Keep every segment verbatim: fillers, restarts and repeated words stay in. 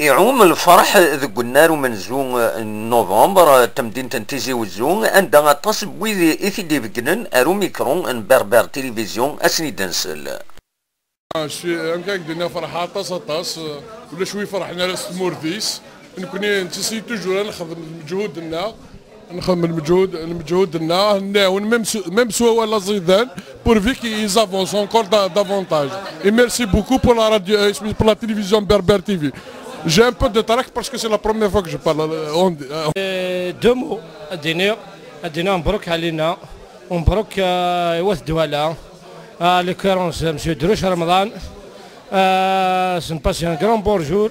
Iɛum lferḥ deg unnar umenzu n November, tamdint n Tizi Wezzu, anda aṭas n wid i t-id-ibeggnen ar umikru n Berber Télévision ad sen-id-nsel. Ah, je suis, amek ara k-d-iniɣ, ferḥeɣ aṭas, aṭas. Ulac wi ferḥen ara s tmurt-is. Nekni nettisi toujours ad nexdem lmeǧhud-nneɣ. Nxeddem lmeǧhud, lmeǧhud-nneɣ, nɛawen même s, même s wawal aẓidan, pourvu qu'ils avancent encore da-, davantage. Et merci beaucoup pour la radio, euh, pour la télévision Berbère T V. J'ai un peu de trac parce que c'est la première fois que je parle, euh, on, euh, Euh, deux mots à dire, à dire مبروك علينا ومبروك، آه، إيوا الدوالة. آه، l'occurrence monsieur Drouch Ramadan. آه، c'est passé un grand bonjour.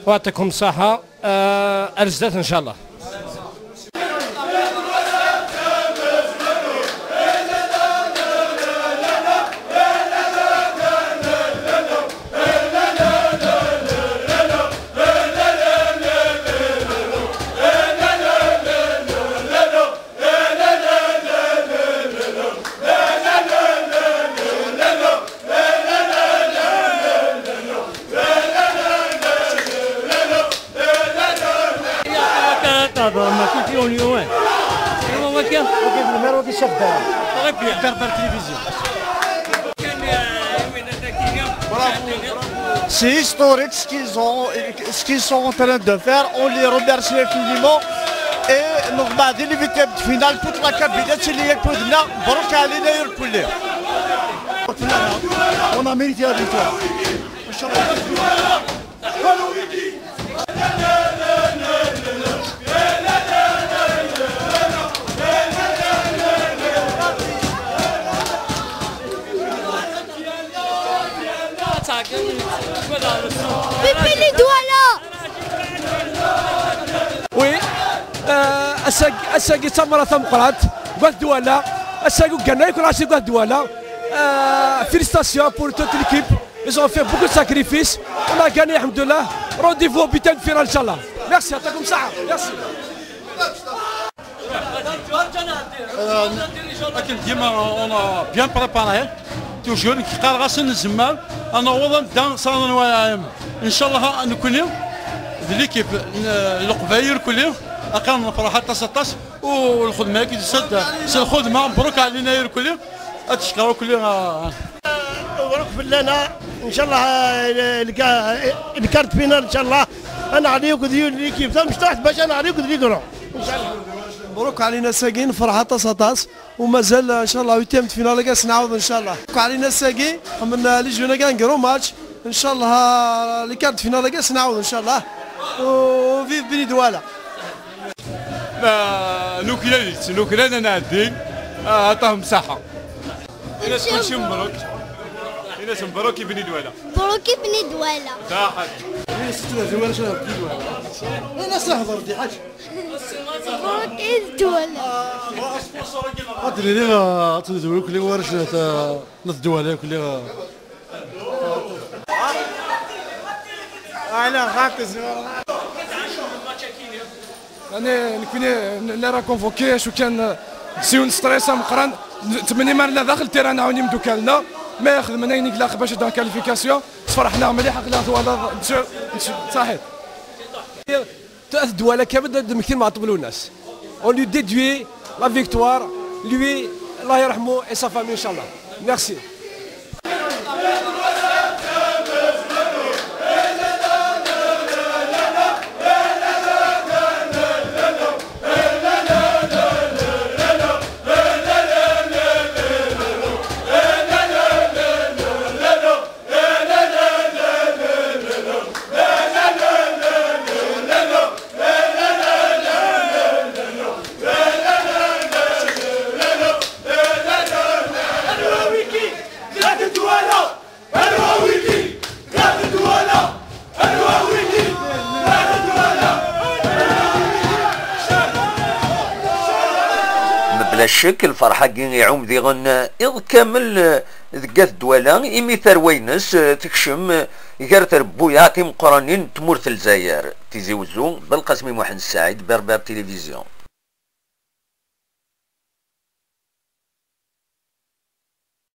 ويعطيكم الصحة. آه، أرزدات إن شاء الله. هكا تهضر، ما كنت يوم يومين. هو وكا؟ وكا في المير، وكا الشاف دارها. Très bien. Berbère Télévision. C'est historique ce qu'ils ont, ce qu'ils sont en train de faire. On les remercie infiniment. Et donc, بعد les huitièmes de finale, toute la Kabylie, c'est les Yakoudna. مبروك علينا يا الكل. On a mérité la victoire. Pépé les doigts là. Oui, euh, ass-agi, ass-agi d tameɣra tameqqrant, deg At Dwala, ass-agi ugana yakk lɛaci deg At Dwala. Euh, félicitations pour toute l'équipe. Ils ont fait beaucoup de sacrifices. On a gagné, alhamdoulilah. Rendez-vous au huitième de finale, Inch'Allah. Merci, يعطيكم الصحة. Merci. Euh, akken dima, on a bien préparé. Toujours, nekk qqareɣ-asen nezmer ad naweḍ anda s aḍan wa. Inchallah, nekkni d l'équipe n Leqbayel irkelli, aql-aɣ nefreḥ aṭas, aṭas. U lxedma-agi d-tusa-d s lxedma, mebruk ɛlina irkelli. Ad teckeṛ irkelli, ah. Mebruk fell-aneɣ, inchallah, le, le, le quart de finale, inchallah. Ad neɛli akked l'équipe tamecṭuḥt bac ad neɛli akked les grands, inchallah. Mebruk ɛlina ass-agi, nefreḥ aṭas, aṭas. U mazal, inchallah, huitième de finale-agi ad s-nɛawed, inchallah. Mebruk ɛlina ass-agi, xedmen, ah, les jeunes-agi un grand match. Inchallah, les quarts de finale-agi ad s-nɛawed, inchallah. U vive Beni Douala. Ma nuklal-itt, nuklal ad nɛeddi. Ah, ɛṭahum ṣṣeḥḥa. Ini-as kulci mebruk. Ini-as mebruk i Beni Douala. Mebruk i Beni Douala. Daxel. Ini-as mebruk i Beni Douala. Ini-as ihḍer-d i ḥaǧa. Mebruk i Douala. Ad d-nini, ah, ad tt-nezwir kulli warrac n At, ah, n At Dwala kulli, ah. Ala, xaṭi, zwiɣ. يعني نكوني نرى كونفوكي شو كان سيون ستريس مقران. تمني ما لنا داخل تيران عاوني مدوكالنا. ما ياخذ من عينيك لاخ باش دان كاليفيكاسيون. تفرحنا مليح، خليها ثوالة. صحيح. At Dwala kamel d imektin mɛeṭṭeb Lwennas. On lui dédie la victoire, lui, Allah يرحمه, et sa famille, Inch'Allah. Merci. Mebla ccek, lferḥ-agi iɛum diɣen iḍ kamel deg At Dwala, imi tarwa-ines tekcem gar trebbuyaɛ timeqqranin n tmurt n Lezzayer. Tizi Wezzu, Belqasem Muḥend Saɛid, Berbère Télévision.